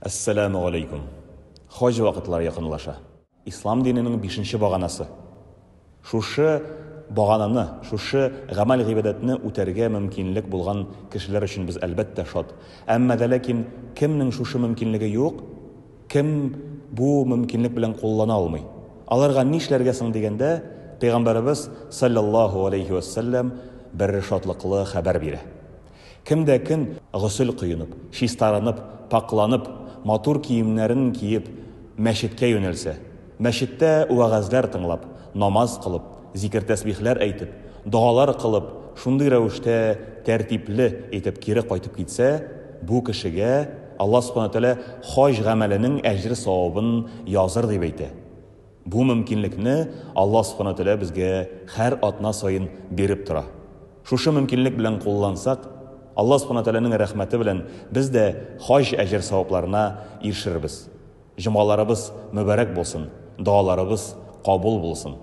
Әссәламү галәйкүм. Хаҗ вакытлары якынлаша. Ислам диненең бишенче баганасы. Шушы багананы, шушы гамәл-гыйбадәтне үтәргә мөмкинлек булган кешеләр өчен без, әлбәттә, шат. Әмма дә ләкин кемнең шушы мөмкинлеге юк, кем бу мөмкинлек белән куллана алмый? Аларга нишләргә соң дигәндә, Пәйгамбәребез салләллаһу галәйһи вә сәлләм бер шатлыклы хәбәр бирә. Кем дә кем госел коенып, чистарынып, пакьланып, матур киемнәрен киеп, мәчеткә юнәлсә, мәчеттә вәгазьләр тыңлап, намаз кылып, зикер-тәсбихләр әйтеп, догалар кылып, шундый рәвештә тәртипле итеп кире кайтып китсә, бу кешегә Аллаһ Субхана Тәгалә хаҗ гамәленең әҗер-савабын языр дип әйтә. Бу мөмкинлекне Аллаһ Субхана Тәгалә безгә һәр атна саен биреп тора. Шушы мөмкинлек белән куллансак, Аллаһ Субхана Тәгаләнең рәхмәте белән без дә хаҗ әҗер-савапларына ирешербез. Җомгаларыбыз мөбарәк булсын, догаларыбыз кабул булсын.